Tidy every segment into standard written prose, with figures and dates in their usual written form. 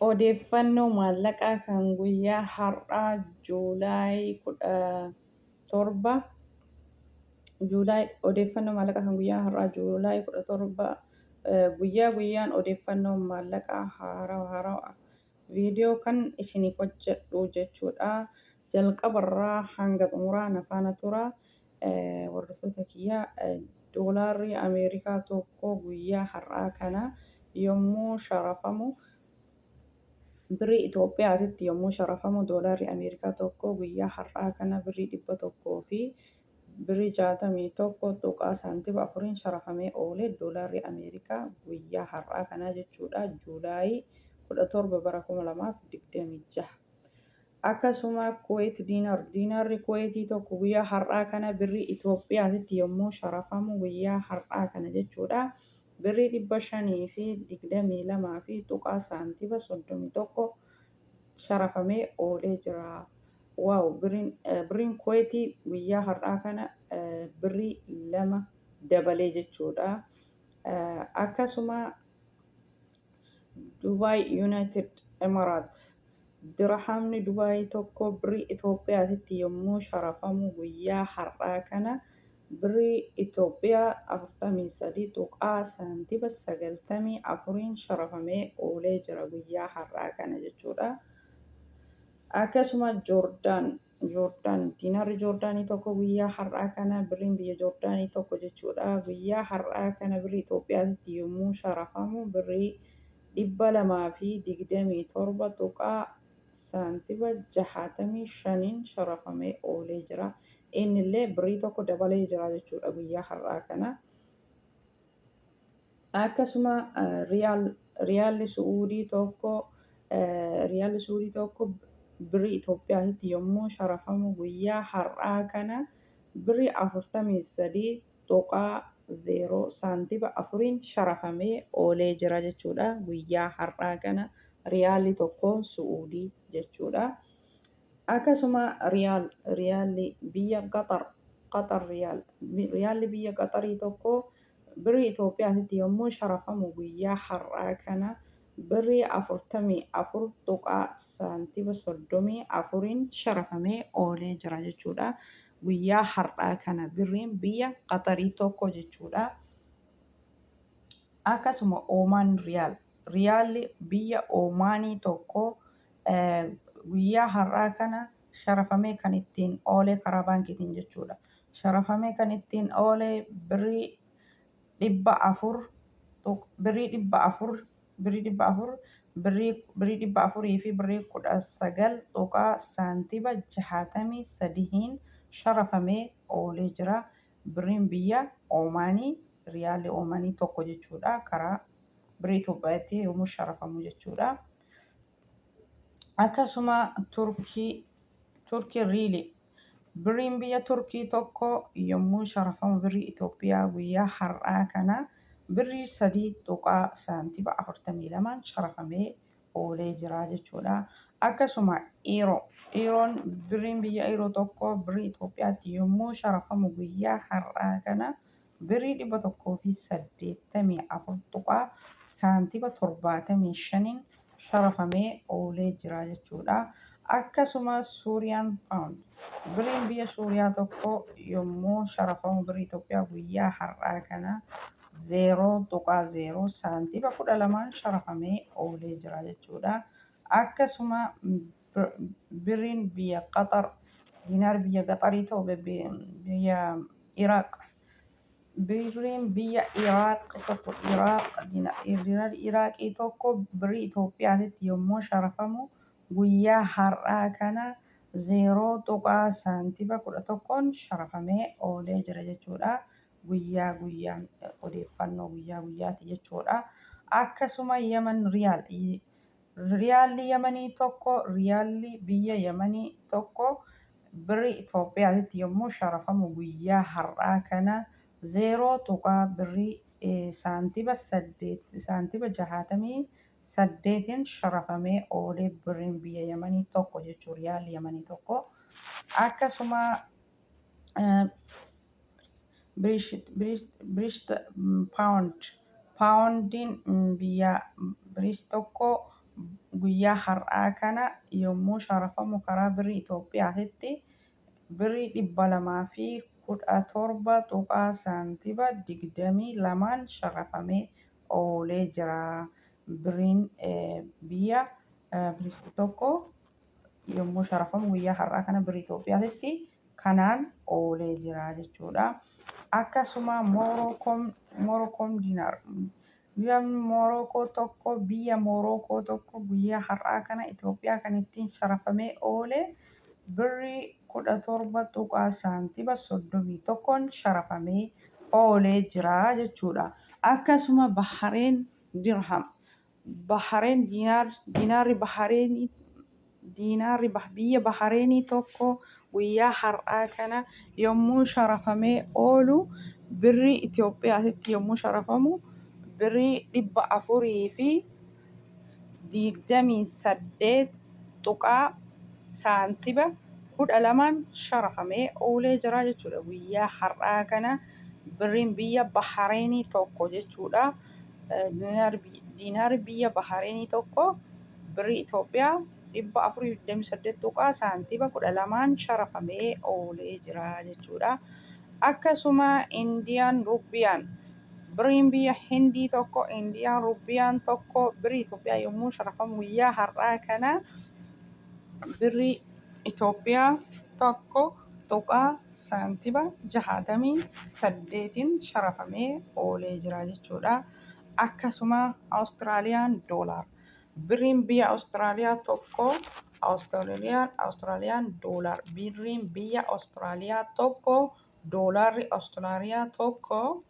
Odeeffannoo maallaqaa kan guyyaa har'aa Juulaay 17, Juulaay, odeeffannoo maallaqaa kan guyyaa har'aa Juulaay 17, guyyaa guyyaan odeeffannoo maallaqaa haarawaa haarawaa viidiyoo kan isiniif hojjedhu jechuudha. Jalqabarraa hanga xumuraa na faana tura. Hordoftoota kiyya, doolaarri Ameerikaa tokko guyyaa har'aa kana yommuu sharafamu, birrii Itoophiyaatitti yommuu sharafamu, doolaarri Ameerikaa tokko guyyaa har'aa kana birrii 100 fi birrii 61 tuqaa saantima afuriin sharafamee oole, doolaarri Ameerikaa guyyaa har'aa kanaa jechuudha. Juulaayii 17 bara 2026. Akkasuma Kuweet diinaar, diinaarri Kuweetii tokko guyyaa har'aa kana birrii Itoophiyaatitti yommuu sharafamu, guyyaa har'aa kana jechuudha, birrii 522 fi tuqaa saantima 31 sharafamee oolee jira. Wow, birriin Kuweetii guyyaa har'aa kana birrii 2 dabalee jechuudha. Akkasuma Dubaay United Emirates, Dirhamni Dubaay tokko birrii Itoophiyaatitti yommuu sharafamu, guyyaa har'aa kana birrii Itoophiyaa 43 tuqaa saantima 94n sharafamee oolee jira guyyaa har'aa kana jechuudha. Akkasuma Joordaan, diinaarri Joordaanii tokko guyyaa har'aa kana, birriin biyya Joordaanii tokko jechuudha, guyyaa har'aa kana birrii Itoophiyaatitti yommuu sharafamu birrii 227 tuqaa saantima 65n sharafamee oolee jira. Innillee birrii 1 dabalee jira jechuudha guyyaa har'aa kana. Akkasuma riyaalli Su'uudii tokko, riyaalli Su'uudii tokko birrii Itoophiyaatitti yommuu sharafamu, guyyaa har'aa kana birrii 43.0 saantima afuriin sharafamee oolee jira jechuudha guyyaa har'aa kana riyaalli tokko Su'uudii jechuudha. Akkasuma riyaalli biyya Qaxar, Qaxar riyaal, riyaalli biyya Qaxarii tokko birrii Itoophiyaatitti yommuu sharafamu, guyyaa har'aa kana birrii 44 tuqaa saantima 34n sharafamee oolee jira jechuudha. Guyyaa har'aa kana birriin biyya Qaxarii tokko jechuudha. Akkasuma Oomaan riyaal, riyaalli biyya Oomaanii tokko guyyaa har'aa kana sharafamee kan ittiin oole karaa baankiitiin jechuudha. Sharafamee kan ittiin oole birrii 400, birrii 400, birrii 400, birrii 400 fi birrii 19 tuqaa saantima 63n sharafamee oolee jira. Birriin biyya Oomaanii, riyaalli Oomaanii tokko jechuudha, karaa birrii Itoophiyaatti yommuu sharafamu jechuudha. Akkasuma Turkii riilii, birriin biyya Turkii tokko yommuu sharafamu birrii Itoophiyaa guyyaa har'aa kana birrii 3 tuqaa saantima 42n sharafamee oolee jira jechuudha. Akkasuma Iiroon, birriin biyya Iiroo tokko birrii Itoophiyaatti yommuu sharafamu, guyyaa har'aa kana birrii 184 tuqaa saantima 75n sharafamee oolee jira jechuudha. Akkasuma Suuriyaan paawund, birriin biyya Suuriyaa tokko yommuu sharafamu birrii Itoophiyaa guyyaa har'aa kana 0.0 saantima 12n sharafamee oolee jira jechuudha. Akkasuma birriin biyya Qaxar, diinaar biyya Qaxarii ta'u, biyya Iraaq, birriin biyya Iraaq tokko, Iraaq, diinaarri Iraaqii tokko birrii Itoophiyaatitti yommuu sharafamu, guyyaa har'aa kana 0 tuqaa saantima 11n sharafamee oolee jira jechuudha. Guyyaa guyyaan odeeffannoo guyyaa guyyaati jechuudha. Akkasuma Yemen riyaal, riyaalli Yemanii tokko, riyaalli biyya Yemanii tokko birrii Itoophiyaatitti yommuu sharafamu, guyyaa har'aa kana 0 tuqaa birrii saantima 8, saantima 68n sharafamee oolee, birriin biyya Yemanii tokko jechuun riyaalli Yemanii tokko. Akkasuma British paawund, paawundiin biyya British tokko Guyyaa har'aa kana yommuu sharafamu karaa birrii Itoophiyaatitti birrii 217 tuqaa saantiba 22n sharafamee oolee jira. Birriin biyya tokko yommuu sharafamu guyyaa har'aa kana birrii Itoophiyaatitti kanaan oolee jira jechuudha. Akkasuma Moorookoon diinaar, biyya Moorookoo tokko, biyya Moorookoo tokko guyyaa har'aa kana Itoophiyaa kan ittiin sharafamee oole birrii 17 tuqaa saantiba 31n sharafamee oolee jira jechuudha. Akkasuma Bahareen dirham, Bahareen diinaar, diinaarri Bahareenii, diinaarri biyya Bahareenii tokko guyyaa har'aa kana yommuu sharafamee oolu birrii Itoophiyaatitti yommuu sharafamu birrii 428 tuqaa saantiba 12n sharafamee oolee jira jechuudha. Guyyaa har'aa kana birriin biyya Bahareenii tokko jechuudha. Diinaarri biyya Bahareenii tokko birrii Itoophiyaa 428 tuqaa saantiba 12n sharafamee oolee jira jechuudha. Akkasuma Indiyaan Rubbiyaan, birriin biyya Hindii tokko, Indiyaan Rubbiyaan tokko birrii Itoophiyaa yommuu sharafamu guyyaa har'aa kana birrii Itoophiyaa 1 tuqaa saantiba 68n sharafamee oolee jira jechuudha. Akkasuma Awustiraaliyaan doolaar, birriin biyya Awustiraaliyaa tokko, Awustiraaliyaan doolaar, birriin biyya Awustiraaliyaa tokko, doolaarri Awustiraaliyaa tokko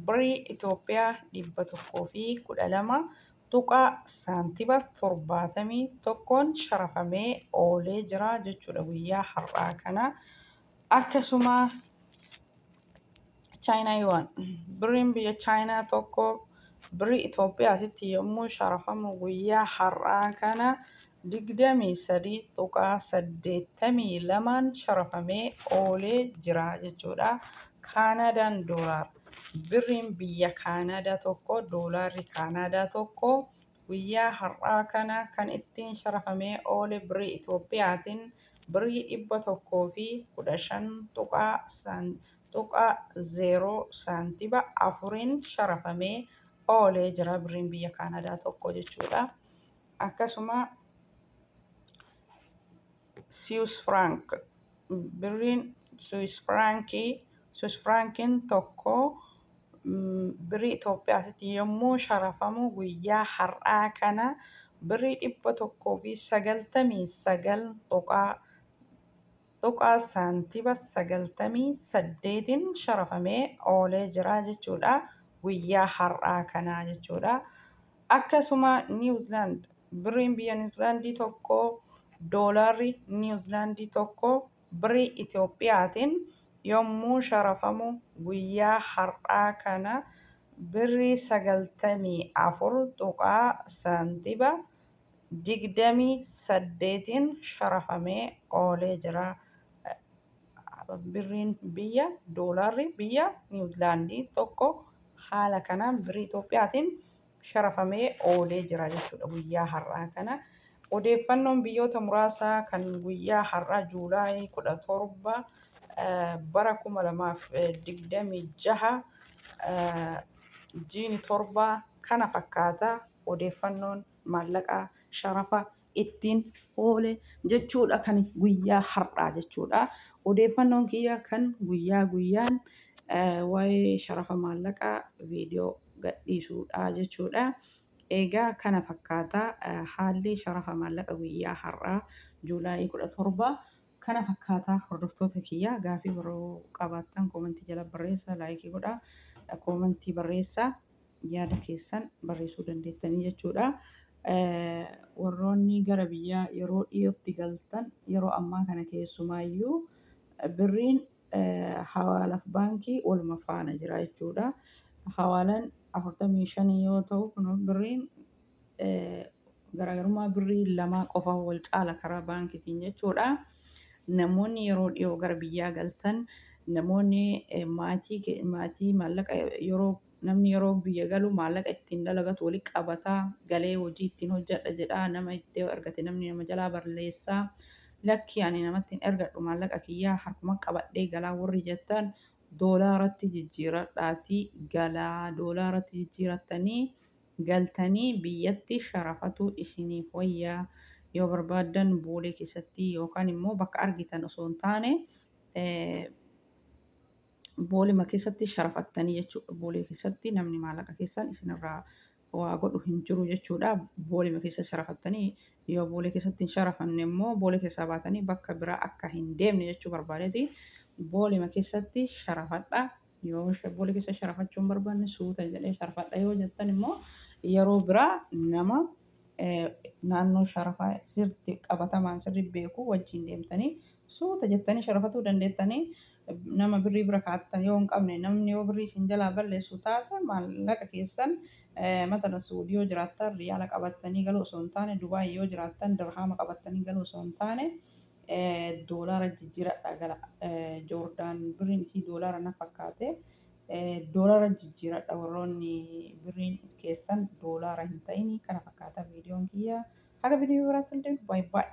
birrii Itoophiyaa 112 tuqaa saantiba 71n sharafamee oolee jira jechuudha guyyaa har'aa kana. Akkasuma Chaayinaa yuwaan, birriin biyya Chaayinaa tokko birrii Itoophiyaatitti yommuu sharafamu guyyaa har'aa kana 23.82n sharafamee oolee jira jechuudha. Kaanaadaan doolaar, birriin biyya Kaanaadaa tokko, doolaarri Kaanaadaa tokko guyyaa har'aa kana kan ittiin sharafamee oole birrii Itoophiyaatiin birrii 115 tuqaa 0 saantiba 4n sharafamee oolee jira birriin biyya Kaanaadaa tokko jechuudha. Akkasuma Swiss franc, birriin Swiss firaankii, Swiss firaankiin tokko birrii Itoophiyaatti yommuu sharafamu guyyaa har'aa kana birrii 199 tuqaa saantiba 98n sharafamee oolee jira jechuudha guyyaa har'aa kanaa jechuudha. Akkasuma Niwuzilaand, birriin biyya Niwuzilaandii tokko, doolaarri Niwuzilaandii tokko birrii Itoophiyaatiin yommuu sharafamu guyyaa har'aa kana birrii 94 tuqaa saantiba 28n sharafamee oolee jira. Birriin biyya, doolaarri biyya Niwuzilaandii tokko haala kanaan birrii Itoophiyaatiin sharafamee oolee jira jechuudha guyyaa har'aa kana. Odeeffannoon biyyoota muraasaa kan guyyaa har'aa Juulaayii 17 bara 2026 jiini 7 kana fakkaata, odeeffannoon maallaqaa sharafa ittiin oole jechuudha kan guyyaa har'aa jechuudha. Odeeffannoon kiyya kan guyyaa guyyaan waa'ee sharafa maallaqaa viidiyoo gadhiisuudha jechuudha. Egaa kana fakkaata, haalli sharafa maallaqa guyyaa har'aa Juulaayii 17 kana fakkaata. Hordoftoota kiyya, gaafii biroo qabaattan koomentii jala barreessa, laayikii godhaa, koomentii barreessaa, yaada keessan barreessuu dandeettanii jechuudha. Warroonni gara biyyaa yeroo dhiyootti galtan, yeroo ammaa kana keessumaayyuu birriin hawaalaaf baankii waluma faana jira jechuudha. Hawaalaan 45 yoo ta'u, kun birriin garaagarummaa birrii 2 qofa wal caala karaa baankiitiin jechuudha. Namoonni yeroo dhiyoo gara biyyaa galtan, namoonni maatii maatii maallaqa yeroo Namni yeroo biyya galu maallaqa ittiin dalagatu walitti qabataa galee hojii ittiin hojjedha jedha. Nama itti argate namni nama jalaa balleessaa. Lakki, ani namatti hin ergadhu, maallaqa kiyyaa harkuma qabadhee galaa warri jettan, doolaaratti jijjiiradhaatii galaa. Doolaaratti jijjiirattanii galtanii biyyatti sharafatu isiniif wayyaa. Yoo barbaaddan Boolee keessatti yookaan immoo bakka argitan osoo hin taane boolima keessatti sharafattanii jechuudha. Boolee keessatti namni maallaqa keessan isinirraa waa godhu hin jiru jechuudha. Boolima keessa sharafattanii, yoo boolee keessatti hin sharafanne immoo boolee keessaa baatanii bakka biraa akka hin deemne jechuu barbaadeeti. Boolima keessatti sharafadha. Yoo boolee keessa sharafachuu hin barbaanne, suuta jedhee sharafadha yoo jettan immoo, yeroo biraa nama naannoo sharafaa sirriitti qabatamaan sirri beeku wajjin deemtanii suuta jettanii sharafatuu dandeettanii. Nama birrii bira kaa'attan yoo hin qabne, namni yoo birrii isin jalaa balleessu taate, maallaqa keessan matalan Suudii yoo jiraattan riyaala qabattanii galuu osoo hin taane, Dubaay yoo jiraattan dirhaama qabattanii galuu osoo hin taane, doolaara jijjiiradhaa gala. Joordaan birriin isii doolaara na fakkaate. Doolaara jijjiiradha warroonni birriin keessan doolaara hin ta'in. Kana fakkaata viidiyoon kiyya. Haga viidiyoo biraatti illee, baay'ee baay'ee.